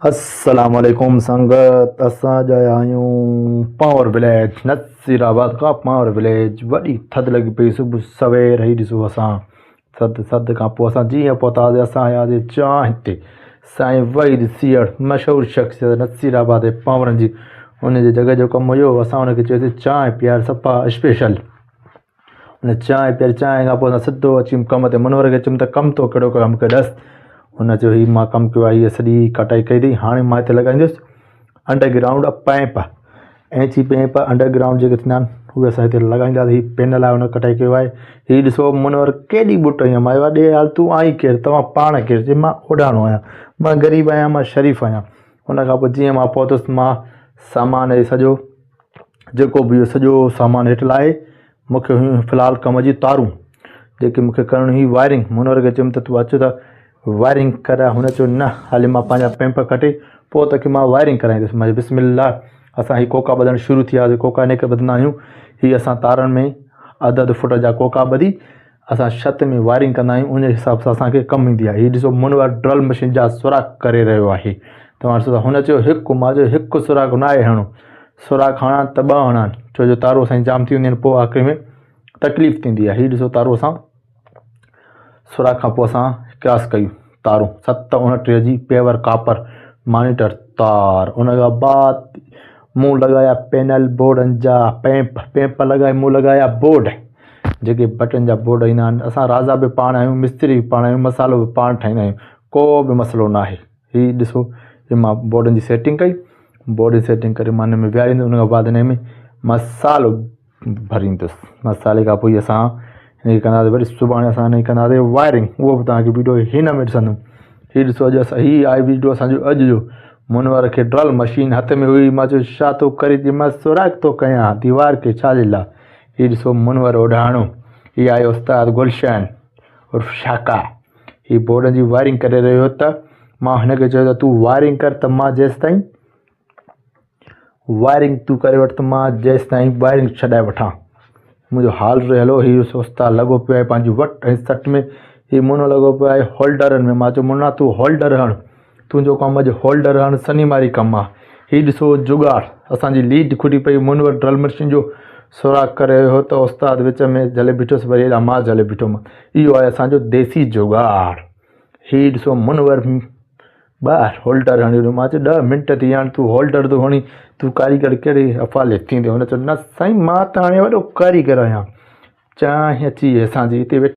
السلام عليڪم سنگت اسان جايا آهيون پاور وليج نصير آباد کان پاور وليج وڏي ٿڌ لڳي پئي صبح سوير هي ڏسو اسان ٿڌ ٿڌ کان پوء اسان جيئن پهتاسي اسان آياسي چانهه تي سائين وحيد سيهڙ مشهور شخصيت نصير آباد جي پاورن جي ان جي جڳهه جو ڪم هيو اسان ان کي چيوسي چانهه پيار صفا اسپيشل ان چانهه پياري چانهه کان پوء اسان سڌو اچي ڪم تي منور کي چيم ته ڪم تو ڪهڙو ڪيو آهي مون کي ڏس هن چيو هي مان ڪم ڪيو آهي هيء سڄي ڪٽائي ڪئي اٿئي هاڻي مان هتي لڳائيندس انڊر گرائونڊ پائپ اينچي پائپ انڊر گرائونڊ جيڪي ٿيندا آهن اهي اسان هتي لڳائينداسين هي پينل آهي هن ڪٽائي ڪيو آهي هي ڏسو منور ڪيڏي ٻٽ هنئي مان چيو ڏي حال تون آهين ڪير توهان پاڻ ڪير چي مان اوڍاڻو آهيان مان غريب آهيان مان شريف آهيان ان کان پوء جيئن مان پهتس مان سامان هي سڄو جيڪو به اهو سڄو سامان هيٺ لاهي مون کي هيون في الحال ڪم جون تارون جيڪي مون کي ڪرڻي هئي وائرنگ منور کي چيم ته تون اچ ته وائرنگ ڪراء هن چيو نه حالي مان پنهنجا پمپ ڪٽي پوء توکي مان وائرنگ ڪرائيندس مان چيو بسم الله اسان هي ڪوڪا ٻڌڻ شروع ٿي وياسي ڪوڪا انهي ڪري ٻڌندا آهيون هي اسان تارن ۾ اڌ اڌ فوٽ جا ڪوڪا ٻڌي اسان ڇت ۾ وائرنگ ڪندا آهيون ان حساب سان اسان کي ڪم ايندي آهي هي ڏسو منور ڊرل مشين جا سوراخ ڪري رهيو آهي توهان ڏسو ٿا هن چيو هڪ مان چيو هڪ سوراخ ناهي هڻڻو سوراخ هڻان ته ٻه هڻان ڇو جو تارو سائين جام ٿي وينديون آهن پوء آخري ۾ تڪليف ٿيندي آهي هي ڏسو تارو اسان سوراخ کان پوء اسان ڪراس ڪيون تارون ست اڻٽيهه جي پيور ڪاپر مانيٽر تار ان کان بعد مون لڳايا پينل بورڊن جا پيمپ پيمپ لڳائي مون لڳايا بورڊ جيڪي بٽن جا بورڊ ايندا آهن اسان رازا به پاڻ آهيون مستري به پاڻ آهيون مصالحو به پاڻ ٺاهيندا آهيون ڪو به مسئلو نه آهي هي ڏسو هي مان بورڊن جي سيٽنگ ڪئي بورڊ جي سيٽنگ ڪري مان هن ۾ ويهاريندس ان کان بعد هن ۾ مصالحو ڀريندس مصالحي کان پوء اسان هن کي ڪنداسين وري سڀاڻي اسان هن کي ڪنداسين وائرنگ اهو به توهان کي ويڊيو هن ۾ ڏسندم هي ڏسو اڄ اسان هي آهي ويڊيو اسانجو اڄ جو منور کي ڊرل مشين هٿ ۾ هئي مان چيو ڇا ٿو ڪري چي مان سوراخ ٿو ڪيان ديوار کي ڇا جي لاء هي ڏسو منور اوڍاڻو هي آهي استاد گلشن عرف شاڪا هي بورڊن جي وائرنگ ڪري رهيو ته مان هن کي چيو ته تون وائرنگ ڪر ته مان جيستائين وائرنگ تون ڪري وٺ ته مان جيستائين وائرنگ ڇڏائي وٺان منهنجو حال رهيل هو هي استاد لڳو پيو آهي پنهنجي وٽ ۽ سٽ ۾ هي منو لڳو پيو آهي هولڊرن ۾ مان چيو منا تون هولڊر هڻ تنهنجو ڪم اڄ هولڊر هڻ سني ماري ڪم آ هي ڏسو جگاڙ اسانجي ليڊ کٽي پئي منور ڊرل مشين جو سوراخ ڪري رهيو هو ته استاد وچ ۾ جهلي بيٺس وري هيڏانهن مان جهلي بيٺو مان اهو آهي اسانجو ديسي جگاڙ هي ڏسو منور ٻاهر هولڊر هڻي ڏنو مان چيو ڏهه منٽ ٿي ويا آهن تون هولڊر ٿو هڻين تون ڪاريگر ڪهڙي حوالي ٿيندين هن چيو نه سائين مان ته هاڻي وڏو ڪاريگر آهيان چانهه اچي وئي اسان جي هتي ويٺا.